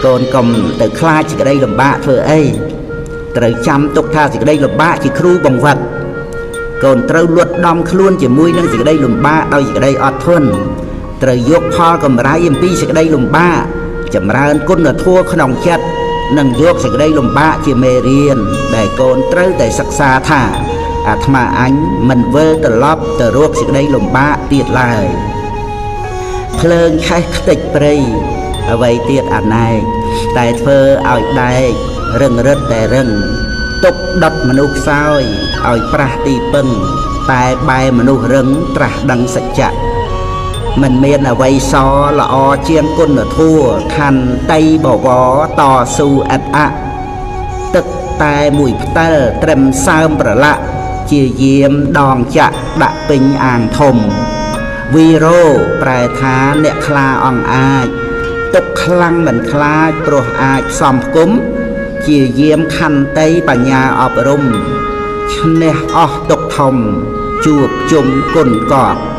កូនកុំទៅខ្លាចសេចក្តីលំបាកធ្វើអីត្រូវចាំទុកថាសេចក្តីលំបាកជាគ្រូបង្វឹកកូនត្រូវលួតដំខ្លួនជាមួយនឹងសេចក្តីលំបាកដោយសេចក្តីអត់ធន់ត្រូវយកផលកម្រៃអំពីសេចក្តីលំបាកចម្រើនគុណធម៌ក្នុងចិត្តនិងយកសេចក្តីលំបាកជាមេរៀនដែលកូនត្រូវតែសិក្សាថាអាត្មាអញមិនវិលត្រឡប់ទៅរកសេចក្តីលំបាកទៀតឡើយភ្លើងឆេះខ្ទេចព្រៃអ្វីទៀតអាណែកតែធ្វើឲ្យដែករឹងរឹតតែរឹងទុកដុតមនុស្សខ្សោយឲ្យប្រាស់ទីពឹងតែបែមនុស្សរឹងត្រាស់ដឹងសច្ចៈមិនមានអ្វីសល្អជាងគុណធម៌ខន្តីបវរតស៊ូឥតអៈទឹកតែមួយផ្តិលត្រឹមសើមប្រឡាក់ជាយាមដងចាក់ដាក់ពេញអាងធំវីរោប្រែថាអ្នកខ្លាអង្អាចទុកខ្លាំងមិនខ្លាចព្រោះអាចផ្សំផ្គុំជាយាមខន្តីបញ្ញាអប់រំឈ្នះអស់ទុកធំជួបជុំគុណកប់។